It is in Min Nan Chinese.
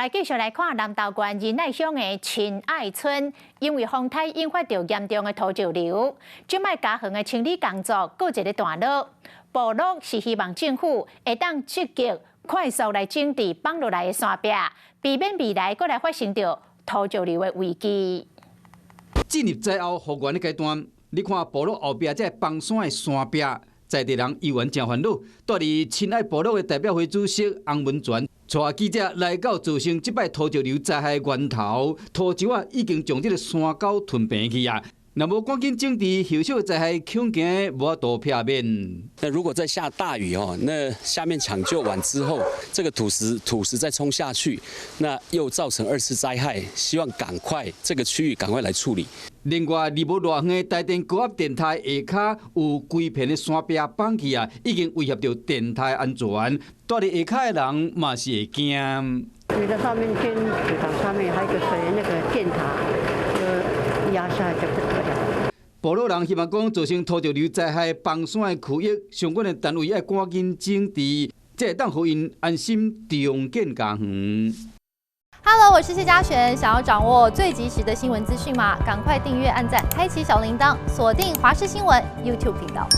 來繼續來看南投縣仁愛鄉的親愛村，因為風颱引發著嚴重的土石流，這擺家園的清理工作閣一個段落。部落是希望政府會當積極快速來整治放落來的山壁，避免未來閣來發生著土石流的危機。進入災後復原的階段，你看部落後壁這崩山的山壁，在地人猶原誠煩惱。蹛佇親愛部落的代表會主席洪文全，帶記者來到造成這擺土石流災害源頭，土石啊已經將這个山溝吞平去啊！若無趕緊整治，後續災害恐驚無法度避免。那如果再下大雨哦，那下面搶救完之後，這個土石再沖下去，那又造成二次災害。希望趕快這個區域趕快來處理。另外，離無偌遠的台電高壓電塔下跤有規片的山壁崩去啊，已經威脅著電塔安全。蹛佇下跤的人嘛是會驚。覺得上面天水塘上面還有一個水那個電塔，就壓下來就不得了。部落人希望講造成土石流災害崩山的區域，相關的單位愛趕緊整治，才會當予𪜶安心重建家園。 Hello，我是謝嘉璇。想要掌握最及時的新聞資訊嗎？趕快訂閱、按讚、開啟小鈴鐺，鎖定華視新聞 YouTube 頻道。